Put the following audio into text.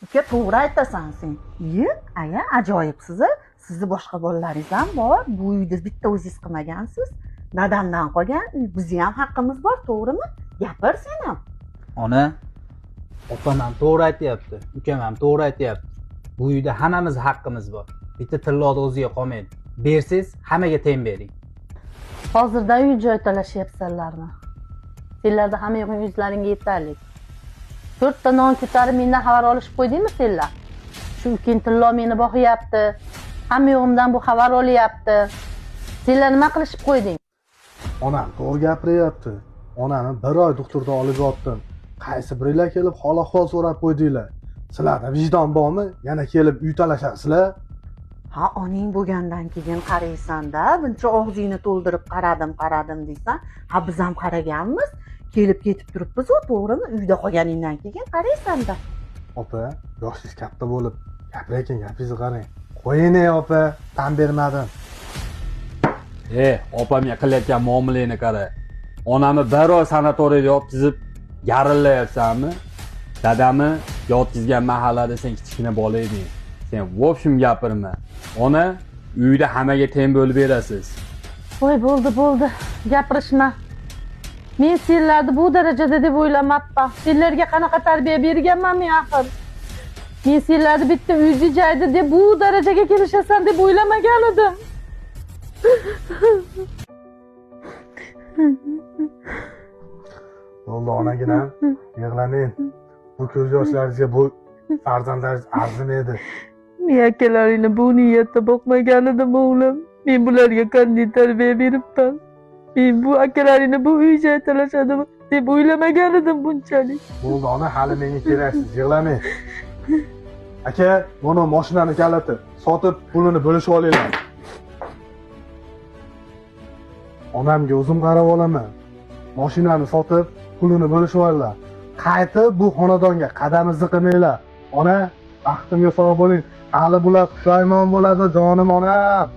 Uka, to'g'ri aytasan sen. Iye, aya, ajoyibsiz a. Sizni boshqa bolalaringiz ham bor. Bu uyda bitta o'zingiz qilmagansiz. Dadamdan qolgan uy, bizni ham haqqimiz bor, to'g'rimi? Gapir sen ham. Ona, opam ham to'g'ri aytyapti, ukam ham to'g'ri aytyapti. Bu uyda hammamiz haqqimiz bor. Bitta tilloni o'ziga qolmaydi. Bersiz, hammaga teng bering. Hozirdan uy joy talashyapsanlarmi? Senlarda hamma yo'g'ing yuzlaringga yetarlik. To'rtta non ko'tarib mendan xabar olishib qo'ydingmi senlar? Shu ukang Tillo meni boqyapti. Hamma yo'g'imdan bu xabar olyapti. Senlar nima qilishib qo'yding? Onam to'g'ri gapiryapti. Onamni bir oy doktorda olib yotdim. Qaysi biringlar kelib hol ahvol so'rab qo'ydinglar? Sizlarda vijdon bormi? Yana kelib uy talashasizlar? Ha, oning bo'lgandan keyin qaraysan-da, buncha og'zingni to'ldirib qaradim, qaradim deysan. Ha, biz ham qaraganmiz. Kelib ketib turibmiz-u, to'g'rimi? Uyda qolganingdan keyin qaraysan-da. Opa, yoshingiz katta bo'lib, gapirayotgan gapingizni qarang. Qo'ying ey opa, tan bermadim. Opamga qilayotgan muomalangni qara. Onamni bir oy sanatoriyda yotqizib garillayapsanmi? Dadamni yotqizgan mahallada sen kichkina bola eding. Sen в общем gapirma. Ona, uyda hammaga teng bo'lib berasiz. Voy, bo'ldi, bo'ldi. Gapirishma. Men senlarni bu darajada deb o'ylamabman. Senlarga qanaqa tarbiya berganman men axir? Men senlarni bitta uyda joyda deb bu darajaga kelishasan deb o'ylamagan edim. Bo'ldi onaginam, yig'lamang. Bu ko'z yoshlaringizga bu farzandlaringiz arzimaydi. Men akalaringni bu niyatda boqmagan edim, o'g'lim. Men bularga qanday tarbiya beribman? Men bu akalaringni bu uy joy talashadi deb o'ylamagan edim bunchalik. Bo'ldi ona, hali menga keraksiz, yig'lamang. Aka, mana mashinani kaliti, sotib pulini bo'lishib olinglar. Onamga o'zim qarab olaman. Mashinani sotib pulini bo'lishib olinglar. Qaytib bu xonadonga qadam izi qilmanglar. Ona, baxtimga sog' bo'ling. Hali bular pushaymon bo'ladi, jonim onam.